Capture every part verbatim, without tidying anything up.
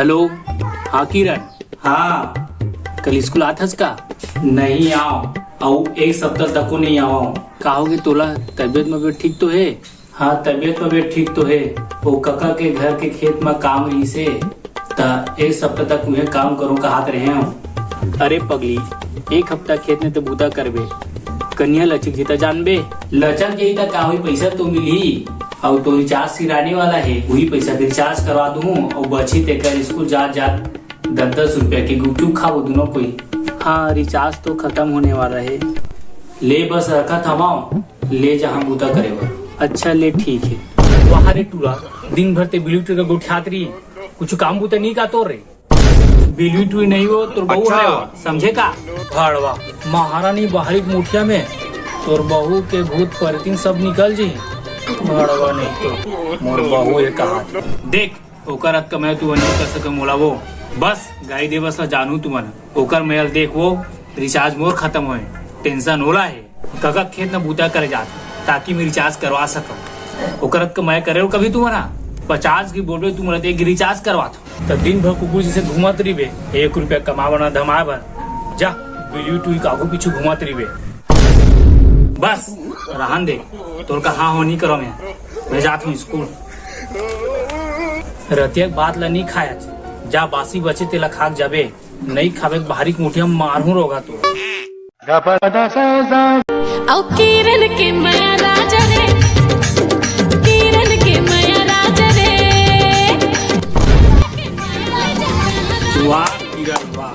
Hello, हाँ किरण। हाँ। कल स्कूल आथस का? नहीं आव, अउ एक सप्ताह तको नहीं आवा हूँ। का होगे तोला? तबीयत मबीयत ठीक तो हे? हाँ, तबीयत मबीयत ठीक तो हे। वो कका के घर के खेत म काम रहिसे, त एक सप्ताह तक उहे काम करूँ कहात रहे हूँ। अरे पगली, एक हफ्ता खेत में तो बूता करबे, कनिया लचक जिता जानबे। लचक जही त का होही, पैसा तो मिलही। अउ तो रिचार्ज सिराने वाला हे, वही पैसा के रिचार्ज करवा दूँ, अउ बची तेकर स्कूल जात जात दस दस रुपया के गुपचुप खाबो दोनों कोई। हाँ, रिचार्ज तो खत्म होने वाला हे। ले बस रखत हवं, ले जहाँ बूता करे बर। अच्छा ले ठीक हे। वाह रे टूरा, दिन भर ते बिल्ली टूरी का गोठियात रही, कुछ काम बूता नहीं का तोर रे? बिल्ली टूरी नहीं हो, तोर बहू अच्छा। है हो, समझे का? भड़वा, महारानी बाहरी के मुठिया में तोर बहू के भूत परतीन सब निकल जी। भड़वा नहीं तो मोर बहू है कहा। देख, ओकर अतका मैं तू नहीं कर सके मोला वो। बस गाई देवस ला जानू तुमन। ओकर मैं देख वो रिचार्ज मोर खत्म होए, टेंशन ओला है। कका खेत न बूता करे जात, ताकि मैं रिचार्ज करवा सकूं। ओकर अतका मैं करे कभी तुमन हा? पचास की बोलबे तुमन ते एक रिचार्ज करवा था। तो दिन भर कुकुर जैसे घूमत रहिबे, एक रुपया कमाबे ना धमाबे। जा, बिल्ली टूरी का आगू पीछू घूमत रहिबे। बस, रहन दे, तोर का हाँ हो नहीं करो मैं। मैं जात हूँ स्कूल। रतिया के बात ला नहीं खाया, जा बासी बचे तेला खाक जाबे, नहीं खाबे तो बाहरी के मुठिया में मारहूँ रोगा तो। अउ किरण के मया राजा रे, किरण के मया राजा रे। वाह किरण वाह,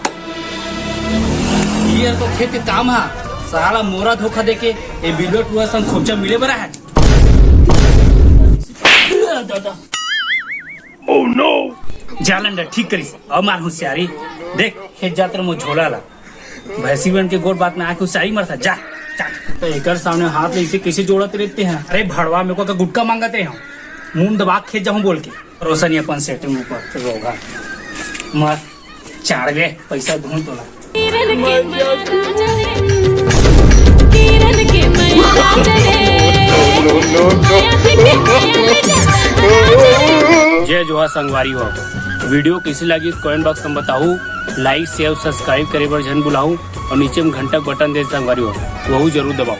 ये तो खेत के काम हा। साला मोरा धोखा देके ए बिल्लो टूरा संग खोपचा मिले बरा है। दादा। Oh no! जा लंडा ठीक करिस, अब मार होशियारी। देख खेत जात रहे मोर झोला ला। भैंसी बन के गोठ बात में आके होशियारी मरता, जा। जा। तो एकर सामने हाथ ले इसे कैसे जोड़त रहते हैं? अरे भड़वा, मेरे को का गुटखा मांगत रहे हो? मुंह दबा के खेत जाऊं बोल के। रोशनी अपन सेटिंग ऊपर रोगा। मार चाड़वे पैसा धूम तोला। किरण के मया राजा रे, किरण के मया राजा रे। जय जोहार संगवारी हो। वीडियो कैसी लगी कमेंट बॉक्स में बताओ। लाइक शेयर सब्सक्राइब करे बर झन भुलाओ और नीचे में घंटा बटन दे संगवारी हो, वहू जरूर दबाओ।